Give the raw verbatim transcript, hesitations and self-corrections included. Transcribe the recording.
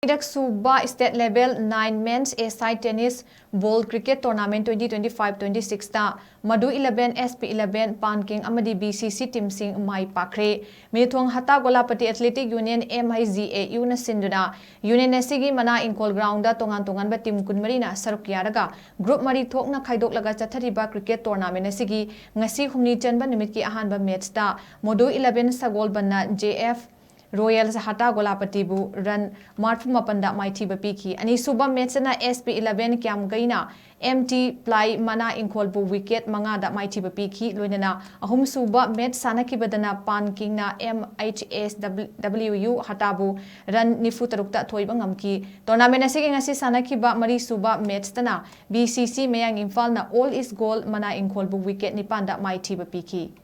ꯏꯔꯛ ꯁꯨꯕ state level nine men's A-side tennis ball cricket tournament twenty twenty-five twenty-six ꯇ Madhu eleven, S P eleven, ꯄꯥꯟꯀꯤꯡ ꯑꯃꯗꯤ B C C team ꯁꯤꯡ ꯃꯥꯏ ꯄꯥꯛꯈ꯭ꯔꯦ꯫ ꯃꯤꯊꯣꯡ ꯍꯇꯥ ꯒꯣꯂꯥꯄꯇꯤ Athletic Union, M I G A U ꯅ ꯁꯤꯟꯗꯨꯅ union ꯑꯁꯤꯒꯤ ꯃꯅꯥ ꯏꯪꯈꯣꯜ ground ꯗ ꯇꯣꯉꯥꯟ ꯇꯣꯉꯥꯟꯕ team ꯀꯨꯟꯃꯔꯤꯅ ꯁꯔꯨꯛ ꯌꯥꯔꯒ group ꯃꯔꯤ ꯊꯣꯛꯅ ꯈꯥꯏꯗꯣꯛꯂꯒ ꯆꯠꯊꯔꯤꯕ cricket tournament ꯑꯁꯤꯒꯤ ꯉꯁꯤ ꯍꯨꯝꯅꯤ ꯆꯟꯕ ꯅꯨꯃꯤꯠꯀꯤ ꯑꯍꯥꯟꯕ match ꯇ Madhu eleven ꯁꯒꯣꯜꯕꯟꯅ J F Royals ꯍꯇꯥ ꯒꯣꯂꯥꯄꯇꯤꯕꯨ run ꯃꯔꯐꯨ ꯃꯥꯄꯟꯗ ꯃꯥꯏꯊꯤꯕ ꯄꯤꯈꯤ꯫ ꯑꯅꯤꯁꯨꯕ match ꯇꯅ S P eleven ꯀ꯭ꯌꯥꯝꯒꯩꯅ M T Play ꯃꯅꯥ ꯏꯪꯈꯣꯜꯕꯨ wicket ꯃꯉꯥꯗ ꯃꯥꯏꯊꯤꯕ ꯄꯤꯈꯤ꯫ ꯂꯣꯏꯅꯅ ꯑꯍꯨꯝꯁꯨꯕ match ꯁꯥꯟꯅꯈꯤꯕꯗꯅ ꯄꯥꯟꯀꯤꯡꯅ M H S W U ꯍꯇꯥꯕꯨ run ꯅꯤꯐꯨ ꯇꯔꯨꯛꯇ ꯊꯣꯏꯕ ꯉꯝꯈꯤ꯫ Tournament ꯑꯁꯤꯒꯤ ꯉꯁꯤ ꯁꯥꯟꯅꯈꯤꯕ ꯃꯔꯤꯁꯨꯕ match ꯇꯅ B C C ꯃꯌꯥꯡ ꯏꯝꯐꯥꯜꯅ All Is Gold ꯃꯅꯥ ꯏꯪꯈꯣꯜꯕꯨ wicket ꯅꯤꯄꯥꯟꯗ ꯃꯥꯏꯊꯤꯕ ꯄꯤꯈꯤ꯫